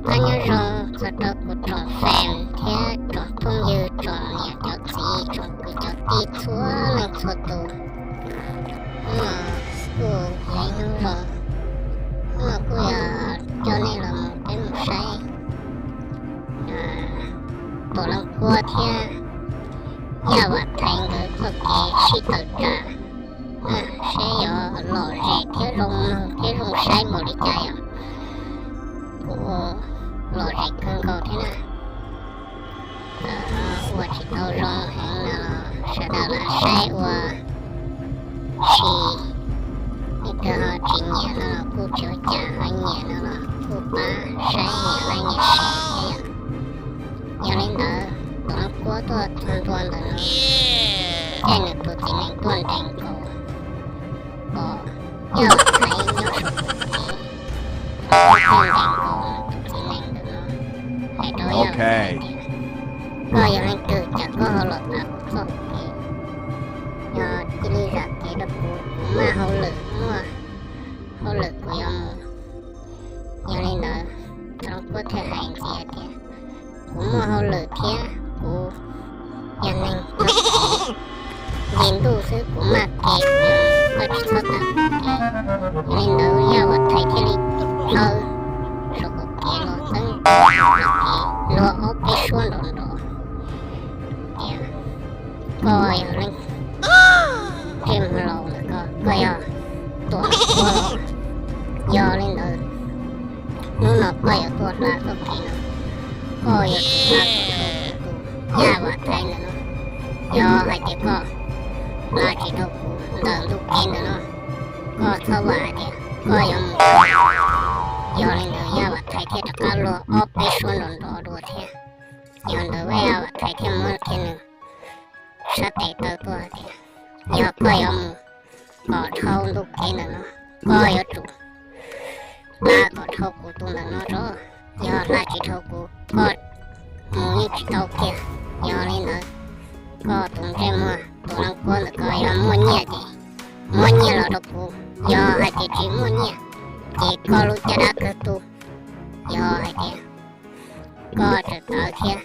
Pab nyob zoo txog rau kuv tsoom fam thiab tsoom phooj ywg, tsoom niam cov txiv, tsoom kwv cov tij txhua leej txhua tus. Hnub no kuj yog ib hnub zoo, hnub no kuj yog coj nej los mus peb mus saib Tuam Leej Kuab thiab Yaj Vam Thaiv nkawd txoj kev sib tawm tsam, seb yuav lom zem thiab zoo mloog thiab zoo saib npaum li cas yom. Kuj lom zem kawg nkaus thiab na. Ua tsis tau zoo heev no los sawv daws lam saib ua si, leej twg ho tsis nyiam no los kuj tsis ua cas, ho nyiam no los kuj pab saib nyiam li nyiam siab thiab yom. Yog li ntawd, Tuam Leej Kuab tuaj txog ntua ntawm no, caij nws tus txiv nees tuaj nres nkaus, pom Yaj Vam Thaiv nyob saum tus kev, tuaj nres nkaus nws tus txiv nees ntawm no, hais rau Yaj Vam Thaiv tias, koj yog leej twg cas koj ho los tas kuv txoj kev, yog cia li zam kev rau kuv, kuv maj hauj lwm, muaj hauj lwm kuv yuav mus. Yog li ntawd, Tuam Leej Kuab thiaj hais ntxiv tias, kuv muaj hauj lwm thiab kuv yog neeg txoj kev nce ntuj xwb, kuv maj kev, koj tsis txhob tas kuv kev. Yog li ntawd Yaj Vam Thaiv thiaj li plhawv saum tus kev los teeb kev luag ob peb suab nrov nrov tias, koj yog leej twg, ntsej muag laus lawm koj, koj yog Tuam Leej Kuab los? Yog li ntawd, hnub no koj yuav tuaj hla txoj kev no, koj yuav tsum hla kom dhau kuv tus Yaj Vam Thaiv ntawm no. Yog hais tias koj hla tsis dhau kuv ntawm ntu kev ntawm no, koj txhob vam hais tias koj yuav mus. Yog li ntawd Yaj Vam Thaiv thiaj rov qab luag ob peb suab nrov nrov dua thiab. Yog li ntawd Yaj Vam Thaiv thiaj muab kiag nws sab tes taw tuaj hais tias, yog koj yuav mus kom dhau ntu kev ntawm no, koj yuav tsum hla kom dhau kuv tus ntawm no tso. Yog hla tsis dhau kuv, koj mus yeej tsis tau kiag. Yog li ntawd, koj tus ntsej muag Tuam Leej Kuab ntawm ko yog muaj nyiaj ces muab nyiaj los rau kuv, yog hais tias tsis muaj nyiaj ces koj lub caj dab kawg tu. Yog hais tias koj tseem tawv thiab,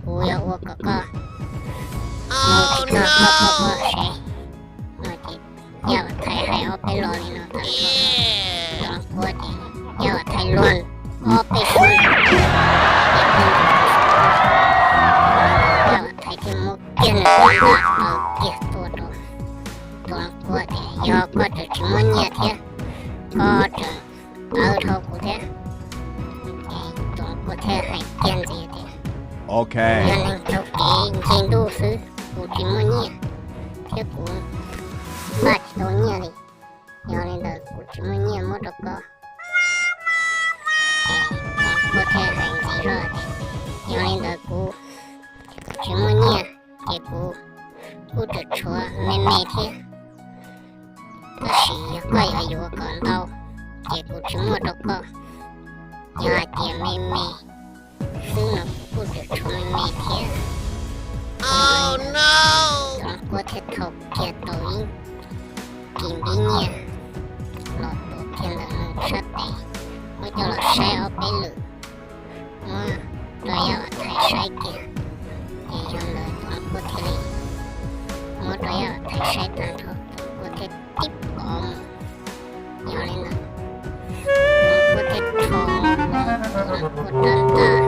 kuv yuav ua kom koj mus tsis txog koj poj koj sev. No ces Yaj Vam Thaiv hais ob peb lo li no tag nrho, Tuam Leej Kuab ces Yaj Vam Thaiv luag ob peb suab, Yaj Vam Thaiv thiaj muab kiag nws tus ntaj taw kiag tua rau Tuam Leej Kuab tias, yog koj tseem tsis muaj nyiaj thiab, koj tseem tawv dhau kuv thiab. Tuam Leej Kuab thiaj hais kiag ntxiv tias, kuv yog neeg taug kev nce ntuj xwb, kuv tsis muaj nyiaj thiab kuv npaj tsis tau nyiaj li. Yog li ntawd kuv tsis muaj nyiaj muab rau koj. Tuam Leej Kuab thiaj hais ntxiv zoj tias, yog li ntawd kuv tsis muaj nyiaj ces kuv kuj tseem tshuav me me thiab. Tab sis yog koj yuav yuav kom ntau ces kuv tsis muaj rau koj. Yog hais tias me me xwb no kuv kuj tseem tshuav me me thiab. Tuam Leej Kuab thiaj thau kiag tau ib kis npib nyiaj los tuav kiag ntawm nws sab tes, muab coj los saib ob peb lwm, muab rau Yaj Vam Thaiv saib kiag. Ces yog ntawd Tuam Leej Kuab thiaj li muab rau Yaj Vam Thaiv saib tag nrho, Tuam Leej Kuab thiaj tib pov mus. Yog li ntawd, Tuam Leej Kuab thiaj rho Tuam Leej Kuab rab ntaj,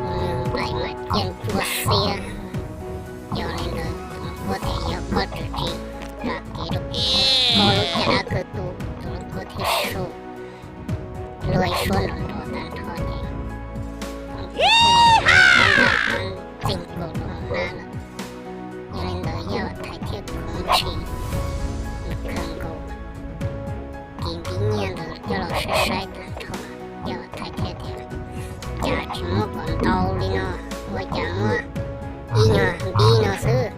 nws nplaim mas ciaj ntsuab xiab. Yog li ntawd Tuam Leej Kuab tias, yog koj tseem tsis zam kev rau kuv, koj lub caj dab kawg tu. Tuam Leej Kuab thiaj su luag ib suab nrov nrov tag nrho ces Tuam Leej Kuab thiaj li muab rab ntaj txeeg nkaus rau hauv hnab lawm. Yog li ntawd Yaj Vam Thaiv thiaj khoov ntshis khaws nkaus kis npib nyiaj ntawd coj los saib saib tag nrho. Yaj Vam Thaiv thiaj tias, cas tsis muab kom ntau li no, ua cas muab ib nyuag npib no xwb?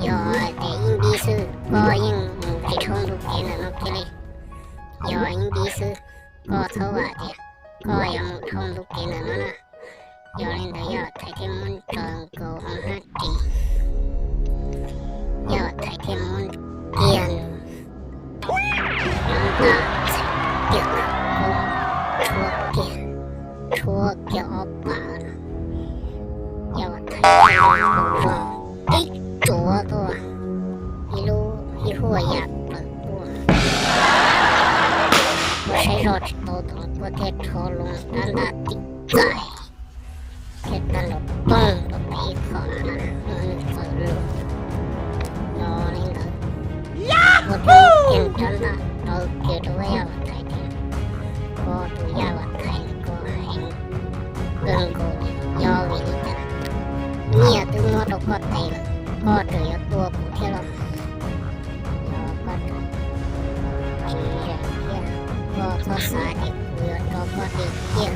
Yog hais tias ib npib xwb koj yeej mus tsis dhau ntu kev ntawm no kiag li. Yog ib npib xwb, koj txhob vam tias koj yuav mus dhau ntu kev ntawm no na. Yog li ntawd Yaj Vam Thaiv thiaj muab ntsaws nkaus hauv hnab ris. Yaj Vam Thaiv thiaj muab kiag nws ntaj txhais kiag, tshuab kiag Tib tsuav tuaj ib lub ib huaj ya plaws tuaj. Kuv saib zoj tsis tau tus kuj thiaj rho loo rab ntaj tib txais thiab tag nrho poog rau pem ib qho av, nws txawm luag. Yog li ntawd, kuv thiaj ceeb rab ntaj rau kiag rau Yaj Vam Thaiv thiab. Koj tus Yaj Vam Thaiv nws koj heev kawg nkaus li, yog vim li cas? Nyiaj twb muab rau koj tes lawm, koj tseem yuav tua kuv thiab los? Yog koj tseem tsis zeem thiab, koj txhob xav tias kuv yuav tso koj dim kiag.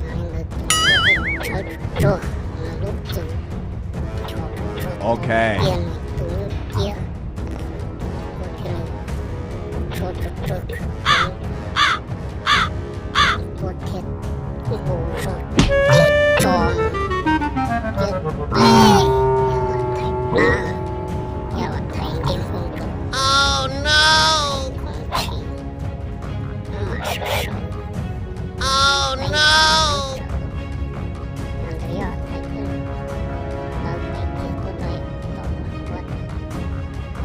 Yog li ntawd, tshawb tsuag tsuag nws lub txwv, tshawb tsuag tsuag kiag nws tus lub kiab, kuv thiaj li tshawb tsuag tsuag, kuv thiaj nkaus zog tso, Yaj Vam Thaiv plab, Yaj Vam Thaiv nce hmo rau, khoov tshis maj mam sawv sawv. Yog ntawd Yaj Vam Thaiv thiaj li taw tes kiag tuaj rau Yaj Vam Thaiv,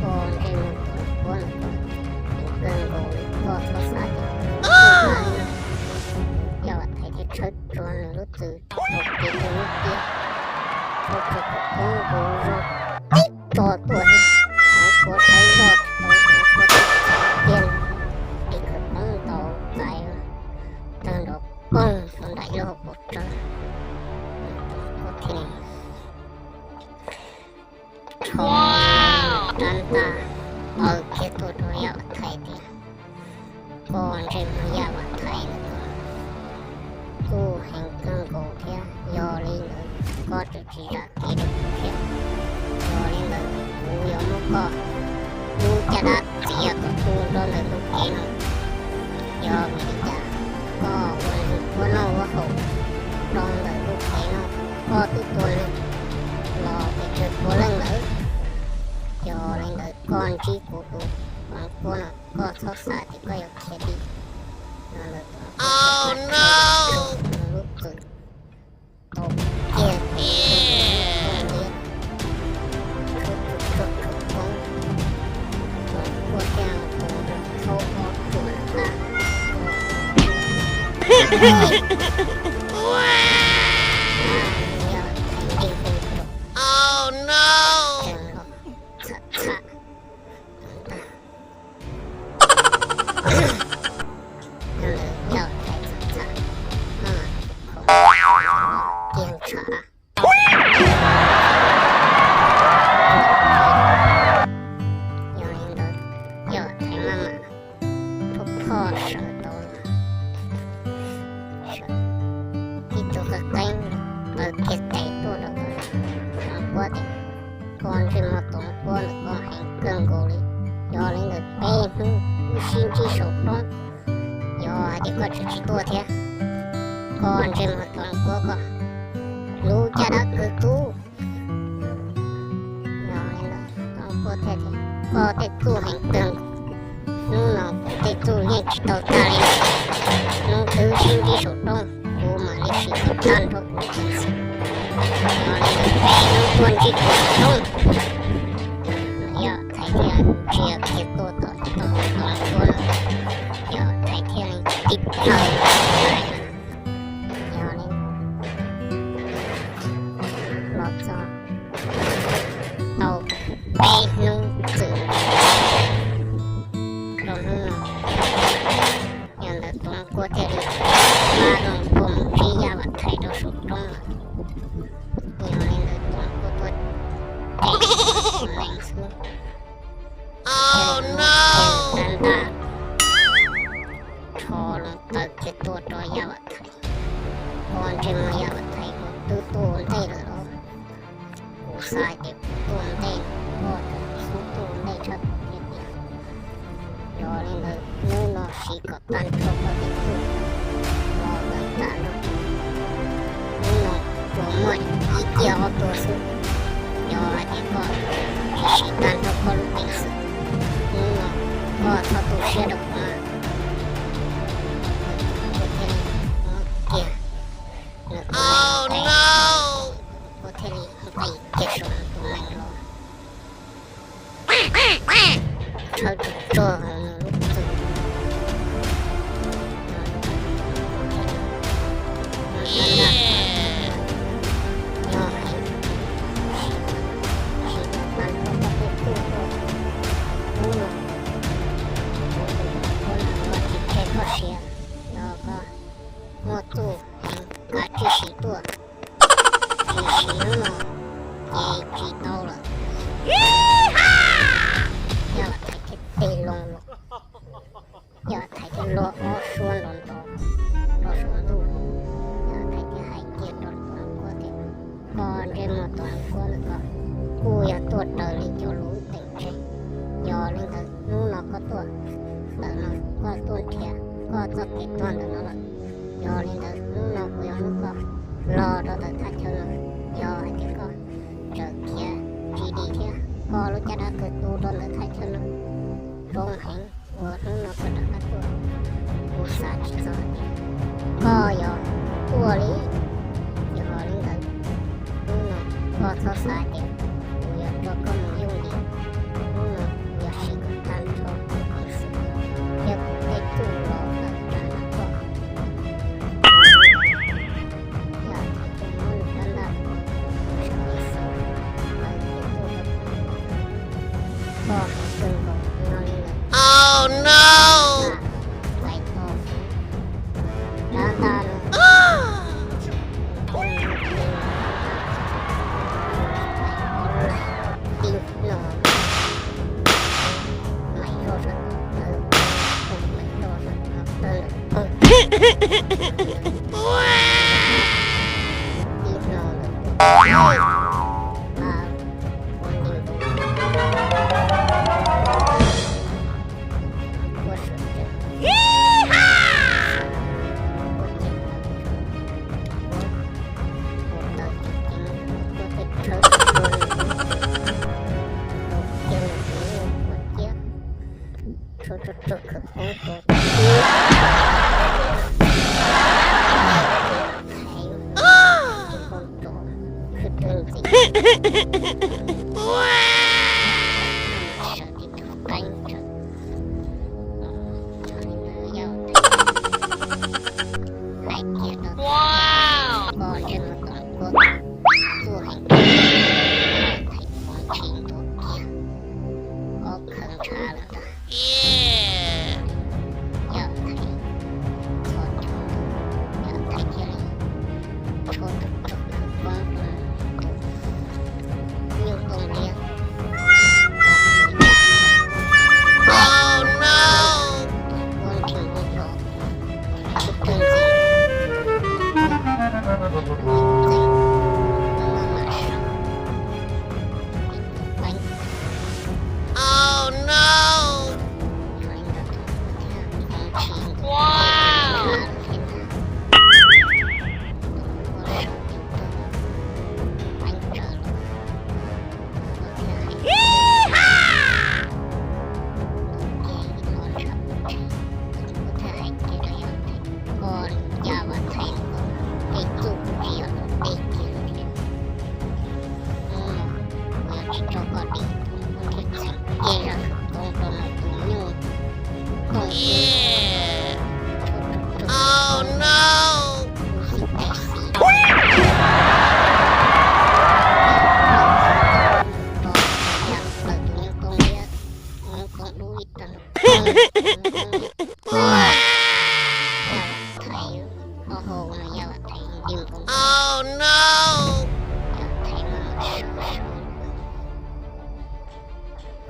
koj ntsej muag Toov Kuab no koj heev kawg nkaus li, koj txhob xav tias kuv txhob xav li. Yaj Vam Thaiv thiaj tshawb tsuag nws lub txwv rau kiag tus lub kiab, tshawb tsuag tsuag poob nkaus zog tib tso tuaj, Toov Kuab saib zoj tsis tau, Toov Kuab thiaj txav kiag, ib khawv poob ntaus txais tag nrho poog rau nram ib lub hauv paus tsawb. Toov Kuab thiaj li rho rab ntaj taw kiag tuaj rau Yaj Vam Thaiv tias, koj ntsej muag Yaj Vam Thaiv no koj txuj heev kawg nkaus thiab, yog li ntawd koj tseem tsis zam kev rau kuv thiab. Yog li ntawd kuv yuav muab koj lub caj dab txiav kom tu rau ntawm lub kev no. Yog vim li cas koj ua neeg ua noj ua haus rau ntawm lub kev no, koj twb tua neeg los pes tsawg pua leej lawm. Yog li ntawd koj ntsib kuv tus Toov Kuab no, koj txhob xav tias koj yuav khiav dim. Yog ntawd Toov Kuab thiaj li rho lub txwv tau kiag tus Toov Kuab ntiab, tshawb tsuag tsuag poob, Toov Kuab thiaj nqus rau thaub ob ruam nqa. Yaj Vam Thaiv nce hmo rau, tsees los txham txham. Yog ntawd Yaj Vam Thaiv txham txham, maj mam khoov kiag ntshav. Yog li ntawd Yaj Vam Thaiv maj mam phoj phoj sawv tau, sawv tib tug qeeb qeeb taw kiag tes tuaj rau Toov Kuab tias, koj ntsej muag Toov Kuab ntawm koj heev kawg nkaus li, yog li ntawd peb hnub wb sib ntsib saum roob, yog hais tias koj tseem tsis tuaj thiab, koj ntsej muag Toov Kuab koj lub caj dab kaw tub. Yog li ntawd Toov Kuab thiaj tias, koj tej txuj heev kawg, hnub no kuv tej txuj yeej tsis tau tag li, hnub twg sib ntsib saum roob kuv mam li siv kom tag nrho kuv lub peev xwm. Yog li ntawd peb hnub tuaj ntsib kuv saum roob. Yaj Vam Thaiv thiaj ntsia kiag tuaj tom Toov Kuab no, Yaj Vam Thaiv thiaj li tib plhaw. Yog li los txog tau peb hnub txwm rau hnub no, yog ntawd Toov Kuab thiaj li pab Toov Kuab mus ntsib Yaj Vam Thaiv rau saum roob lawm. Yog li ntawd Toov Kuab tuaj tes nees xwb, rab ntaj rho loo taw kiag tuaj rau Yaj Vam Thaiv. Koj ntsej muag Yaj Vam Thaiv, koj twb tuaj ua ntej lawm los? Kuv xav hais tias kuv tuaj ua ntej, koj xub tuaj ua ntej tshaj kuv thiab tiag. Yog li ntawd hnub no siv kom tag nrho koj tej txuj los lawm tag nrho. Hnub no tsuas muaj ib tiaj ob tug xwb, yog hais tias koj tsis siv tag nrho koj lub peev xwm, hnub no koj txhob tu siab rau kuv mas. Kuv thiaj li muab kiag nws tus nees tes, kuv thiaj Ob suab nrov nrov rau saum ntuj, Yawm Thaiv thiaj hais kiag rau Tuam Kuab tias, koj ntsej muag Tuam Kuab ntawm ko kuj yog tuaj raws li cov lus teem tseg. Yog li ntawd hnub no koj tuaj ntawm no, koj tuaj nrhiav koj txoj kev tuag ntawm no lawm. Yog li ntawd hnub no kuv yuav muab koj los rau ntawm thaj chaw no. Yog hais tias koj tseem khiav tsis dim thiab koj lub caj dab kawg tu rau ntawm thaj chaw no, zoo heev uas hnub no koj rov qab tuaj, kuv xav tsis txog hais tias koj yuav tuaj li. Yog li ntawd hnub no koj txhob xav tias kuv yuav tso koj mus yooj yim. Hnub no kuv yuav siv kom tag nrho kuv qhov xwm thiab kuv tej txuj los ntawm nram no koj. Yog hais tias muab nws rab ntaj sawv kev xwb, lawv thiaj tuaj rau kuv. Koj heev kawg nkaus no li lawm. Txais tos kuv rab ntaj no. Tib no, mais zoj sawv daws, mais zoj sawv daws, tib no, ua li ntawd. Hais kiag rau koj ntsej muag Tuam Kuab, txuj heev, Yawm Thaiv poob tshis ntua kiag, ob khawv ntshav lawm ntag. Yawm Thaiv txhos caug ntua, Yawm Thaiv thiaj li tshuab tus tsov khawv koob rau tus nyuj tooj liab. Tuam Kuab nrhiav nkaus los, tub twg ntxiv, ntxiv, maj mam sawv, ib tug peeb. Yog li ntawd Tuam Kuab thiaj poob tshis ntua, Tuam Kuab sawv cev tuaj, peeb tsawv los. Tuam Kuab thiaj hais, Tuam Kuab thiaj ib los ntshav, Tuam Kuab thiaj hais kiag rau Yawm Thaiv, koj Yawm Thaiv, tej txuj kuv tsis yog tus deb kiag li thiab. Hnub no kuv yuav tsis tso koj dim, kuv thiaj txheem kiag zaj khawv koob rau ntawm tus nyuj tooj liab. Kuv xib tes xis, rau plaws tus nyuj tooj liab, nyuj tooj dub ib tag. Yawm Thaiv, ob hau no Yawm Thaiv nti nkoos, Yawm Thaiv mas sawv sawv,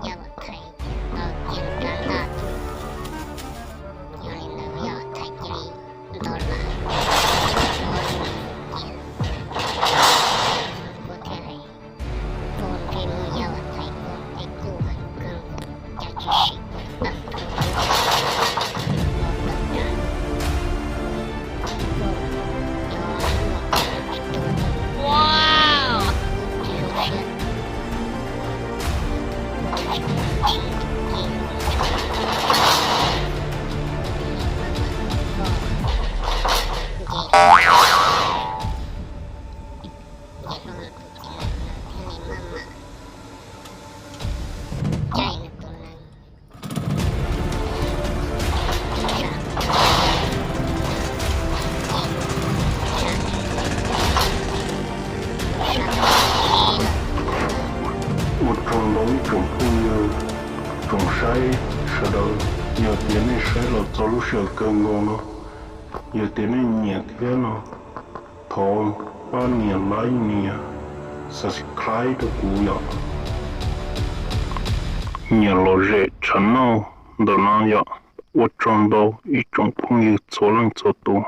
Yawm Thaiv taw kiag rab ntaj tuaj. Yog li ntawd Yawm Thaiv cia li nto lawm, cia, Tuam Kuab thiaj hais, koj ntsej muag Yawm Thaiv, koj tej txuj heev kawg nkaus, cas tsis sim tawm rau lub no tawm rau. Koj yog hnub no tsis tuaj, tsis zoo siab. Koj tsis tau txim tus kheej los ntshav, koj nce, nce hlo tus txiv neej no thiaj li maj mam caij nws tus nees. Ua tsaug ntau ib tsoom phooj ywg, tsoom saib sawv daws, yog tias nej saib los txog lub sij hawm kawg nkaus no, yog tias nej nyiam thiab no, thov pab nias like nias subscribe rau kuv yom. Nyiam lom zem channel ntawm no yom. Ua tsaug ntau ib tsoom phooj ywg txhua leej txhua tus